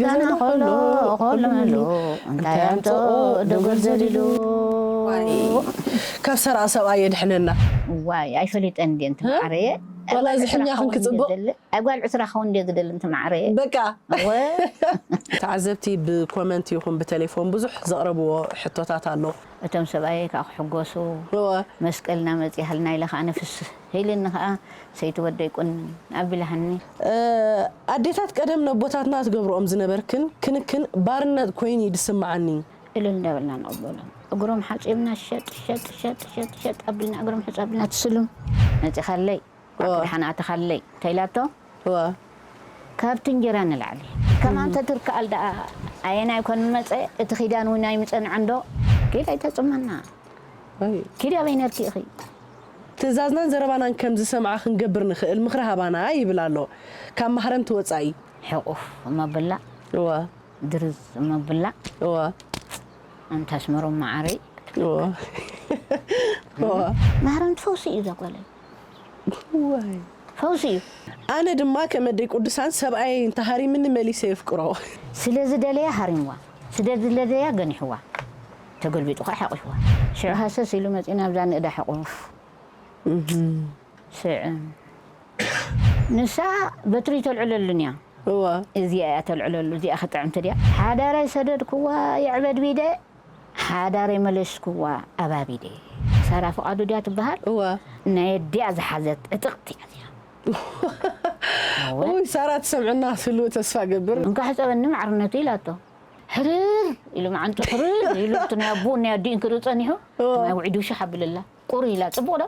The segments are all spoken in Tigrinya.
ገዛና ከሎ ከሎ መሉ እንታይ ኣምጽኦ ደጎል ዘሊሉ። ዋይ፣ ካብ ሰራቕ ሰብኣይ የድሕነና። ዋይ ኣይፈሊጠን እንዴ እንት ማዕረየ። ዋላ እዚ ሕኛ ክንክጽብቕ። ኣይ ጓል ዕስራ ኸውን እንዴ ዝደሊ እንት ማዕረየ። በቃ። እወ። ተዓዘብቲ ብኮመንት ይኹን ብቴሌፎን ብዙሕ ዘቕረብዎ ሕቶታት ኣሎ። እቶም ሰብኣየይ ከዓ ክሕጎሱ እወ። መስቀልና መጺሃልና ኢለ ከዓ ነፍስ ኢልኒ ከዓ ሰይቲ ወደይ ቁን ኣቢላሃኒ። ኣዴታት ቀደም ነቦታትና ትገብርኦም ዝነበርክን ክንክን ባርነት ኮይኑ እዩ ዝስምዓኒ። እልል እንዳበልና ንቕበሎም። እግሮም ሓጺብና ሸጥ ሸጥ ሸጥ ሸጥ ሸጥ ኣቢልና እግሮም ሕጽ ኣቢልና ትስሉም መጺኻለይ እወ። ኣክድሓን ኣተኻለይ እንታይ ኢላቶ? እወ። ካብቲ እንጀራ ንላዕሊ ከማን ተትርከኣል ደኣ ኣየናይ ኮን መጸ እቲ ኪዳን እውን ኣይምጸንዐን ዶ? ጌታ ኣይተጽመና። ኣይ። ኪዲ ኣበይ ነርኪ ኢኺ? ትእዛዝናን ዘረባናን ከም ዝሰምዓ ክንገብር ንኽእል ምኽሪ ሃባና ይብል ኣሎ። ካብ ማህረምቲ ወጻኢ። ሕቑፍ እሞ ብላዕ። እወ። ድርዝ እሞ ብላዕ። እወ። ኣንታ ኣስመሮም መዓረይ። እወ። እወ። ማህረምቲ ፈውሲ እዩ እዛ ጓለይ። ዋይ። ፈውሲ እዩ። ኣነ ድማ ከም ኣደይ ቅዱሳን ሰብኣየይ እንተሃሪምኒ መሊሰ የፍቅሮ። ስለ ዝደለያ ሃሪምዋ፣ ስለ ዝደለያ ገኒሕዋ፣ ተገልቢጡ ኸዓ ሓቑፍዋ። ሽዑ ሃሰስ ኢሉ መጺኡ ናብዛ ንእዳ ሕቑፍ። እህ። ስዕም። ንሳ በትሪ ተልዕለሉን እያ። እዋ። እዚኣ እያ ተልዕለሉ፣ እዚኣ ኽጥዕምቲ ድያ? ሓዳር ኣይሰደድክዋ የዕበድ ቢደ፣ ሓዳር ኣይመለስክዋ ኣባቢደ። ሳራ ፍቓዱ ድያ ትበሃል? እዋ። ናይ ኣዲኣ ዝሓዘት ዕጥቕቲ እያ እዚኣ። እወ። ውይ፣ ሳራ ትሰምዕና ክትህልው ተስፋ ገብር። እንካ ሕጸበኒ ማዕርነቱ ኢላቶ። ሕርር ኢሉ መዓንጡ ሕርር ኢሉ፣ እቲ ናይ ኣቦኡን ናይ ኣዲኡን ክርኢ ጸኒሑ፣ እዋ። ማይ ውዒዱ ሽሕ ኣብልላ። ቁሪ ኢላ፣ ጽቡቕ ዶ?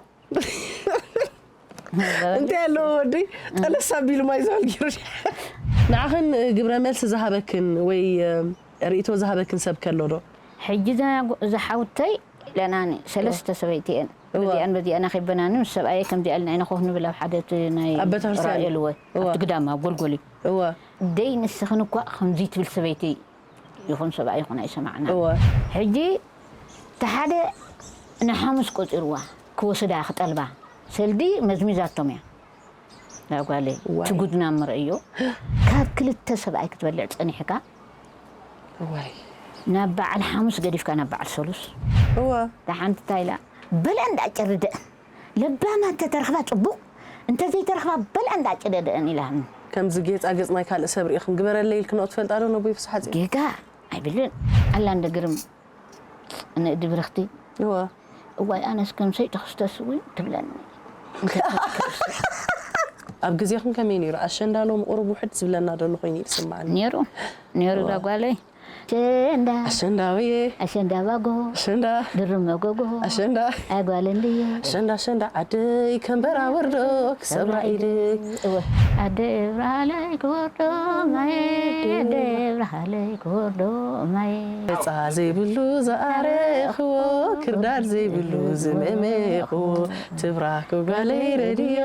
እንታይ ኣለዎ ወደይ? ጠለስ ኣቢሉ ማይ ዝብል ገይሩ። ንዓኽን ግብረ መልሲ ዝሃበክን ወይ፣ እ፣ ርእይቶ ዝሃበክን ሰብ ከሎ ዶ? ሕጂ እዛ ጎ-፣ እዛ ሓውተይ ኢለናኒ፣ ሰለስተ ሰበይቲ እየን። እወ። በዚኣን በዚኣን ኣኺበናኒ፣ ምስ ሰብኣየ ከምዚኣ ኢልና ኢና ኮፍ ንብል ኣብ ሓደ እቲ ናይ ኣብ ቤተክርስትያን። ራእየል እወ፣ እወ። ኣብቲ ግዳም ኣብ ጎልጎል እዩ። እወ። ደይ ንስኽን እኳ ከምዚ ትብል ሰበይቲ ይኹን ሰብኣይ ይኹን ኣይሰማዕና። እወ። ሕጂ እቲ ሓደ ንሓሙስ ቆጺርዋ ክወስዳ ክጠልባ ሰልዲ መዝሚዛቶም እያ። ያ ጓለይ፣ ዋይ። ትጉድና ምርእዮ። ካብ ክልተ ሰብኣይ ክትበልዕ ጸኒሕካ፣ ዋይ። ናብ በዓል ሓሙስ ገዲፍካ ናብ በዓል ሰሉስ። እወ። እታ ሓንቲ እንታይ ኢላ፣ በልዐ እንዳጨርደአን። ለባማ እንተተረኽባ ጽቡቕ፣ እንተዘይተረኽባ በልዐ እንዳጨደደአን ኢላኒ። ከምዚ ጌጻ ጌጽ ናይ ካልእ ሰብ ርኢኽን ግበረለይ ኢልክንኦ ትፈልጣ ዶ ነቦይ ፍስሓጽዮን? ጌጋ ኣይብልን። ኣላ እንደ ግርም ንእዲ ብርኽቲ። እወ። እዋይ ኣነስ ከም ሰይቲ ክስተስ እውን ትብለኒ። ኣብ ግዜኽን ከመይ ነይሩ? ኣሸንዳ ሎም ቁሩብ ውሕድ ዝብለና ዘሎ ኮይኑ እዩ ዝስምዓኒ። ነይሩ፣ ነይሩ እወ። እዛ ጓለይ። ኣሸንዳ፣ ኣሸንዳ ወየ። ኣሸንዳ ባጎ። ኣሸንዳ። ድርም መጎጎ። ኣሸንዳ። ኣይ ጓል እንድየ። ኣሸንዳ፣ ኣሸንዳ ዓደይ ከንበራ ወርዶ ክሰብራ ኢደይ። እወ። ኣደ ብርሃለይ ክወርዶ ማየ፣ ኣደ ብርሃለይ ክወርዶ ማየ። ገጻ ዘይብሉ ዝኣረኽዎ፣ ክርዳድ ዘይብሉ ዝመመኽዎ፣ ትብራኽ ጓለይ ረድዮ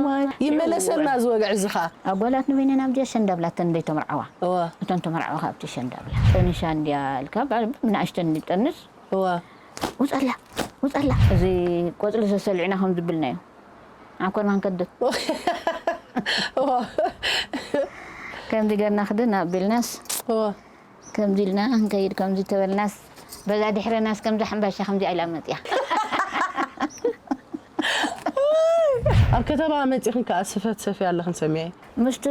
ማይ። ይመለሰልና እዚ ወግዒ እዚ ኸኣ። ኣጓላት ንበይነን ኣብዚ ኣሸንዳ ብላተን እንደ ተመርዓዋ። እወ። እተን ተመርዓዋ ካብ እቲ ኣሸንዳ ብላ። ጠኒሻ እንድያ ኢልካ፣ ባ-፣ ብንኣሽተን እንጠንስ። እወ። ውጸላ፣ ውጸላ። እዚ ቆጽሊ ሰሰሊዕና ከም ዝብልናዮ። ዓኮርና ክንከድድ። እወ። ከምዚ ገርና ክድን ኣቢልናስ። እወ። ከምዚ ኢልና ክንከይድ፣ ከምዚ ተበልናስ፣ በዛ ድሕረናስ ከምዚ ሓምባሻ ከምዚኣ ኢላ መጽያ። ኣብ ከተማ መጺኽን ከኣ ስፈ ትሰፍያ ኣለኽን ሰሚዐ። ምስቲ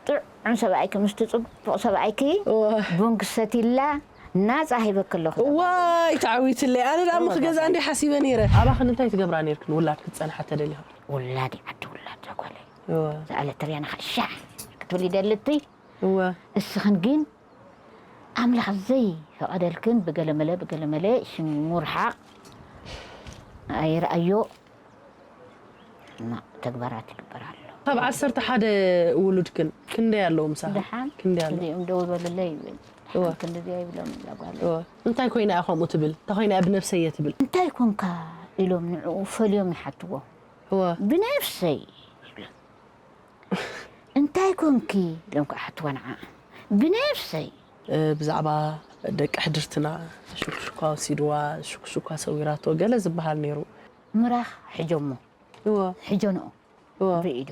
ጥዑም ሰብኣይኪ፣ ምስቲ ጽቡቕ ሰብኣይኪ እወ። ቡን ክሰትይላ ናጻ ሂበኪ ኣለኹ። እዋይ፣ ተዓዊትለይ። ኣነ ደኣ እወ፣ ምኽገዝኣ እንደ ሓሲበ ነይረ። ኣባኽን እንታይ ትገብራ ነይርክን ውላድ ክትጸንሓ ተደሊኽን? ውላድ፣ ዓዲ ውላድ ዘጓለይ። እወ። ዝኣለ ትርያና ኸሻ ክትብል ይደልቲ። እወ። እስኽን ግን ኣምላኽ ዘይፈቐደልክን ብገለመለ ብገለመለ ሽሙ ርሓቕ ኣይረኣዮ እና ተግባራት ይግበር ኣሎ። ካብ ዓሰርተ ሓደ ውሉድክን ክንደይ ኣለዉ ምሳኻ? ደሓን ክንደይ ኣለዉ? እዚኦም ደው በሉለይ ይብል። እወ። ደሓን ክንድዚ ኣይብሎም እዛ ጓለይ። እወ። እንታይ ኮይና እያ ከምኡ ትብል? እንታይ ኮይና እያ ብነብሰይ እየ ትብል? እንታይ ኮንካ ኢሎም ንዕኡ ፈልዮም ይሓትዎ። እወ። ብነብሰይ ይብሎም። እንታይ ኮንኪ ኢሎም ክሓትዋ ንዓ። ብነብሰይ። እ፣ ብዛዕባ ደቂ ሕድርትና ሽኩሽኳ ወሲድዋ፣ ሽኩሽኳ ሰዊራቶ ገለ ዝበሃል ነይሩ። ምራኽ ሕጀሞ። እወ። ሕጀንኦ። እወ። ብኢዱ።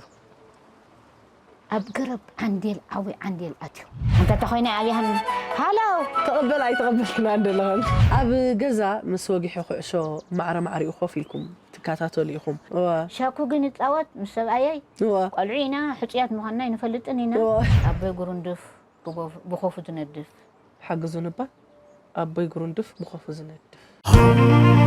ኣብ ገረብ ዓንዴል ዓዊ ዓንዴል ኣትዩ። ኣንታ ተኾይነ ኣብያህን ሃሎ። ተቐበል ኣይተቐበልክና እንደለኸን ኣብ ገዛ ምስ ወጊሑ ኩዕሾ ማዕረ ማዕሪኡ ኮፍ ኢልኩም ትከታተሉ ኢኹም። እዋ ሻኩ ግን ይጻወት ምስ ሰብኣየይ። እዋ ቆልዑ ኢና፣ ሕጹያት ምዃንና ኣይንፈልጥን ኢና። እዋ ኣቦይ ጉሩንድፍ ብጎፍ- ብኾፉ ዝነድፍ። ሓግዙን እባ ኣቦይ ጉሩንድፍ ብኾፉ ዝነድፍ።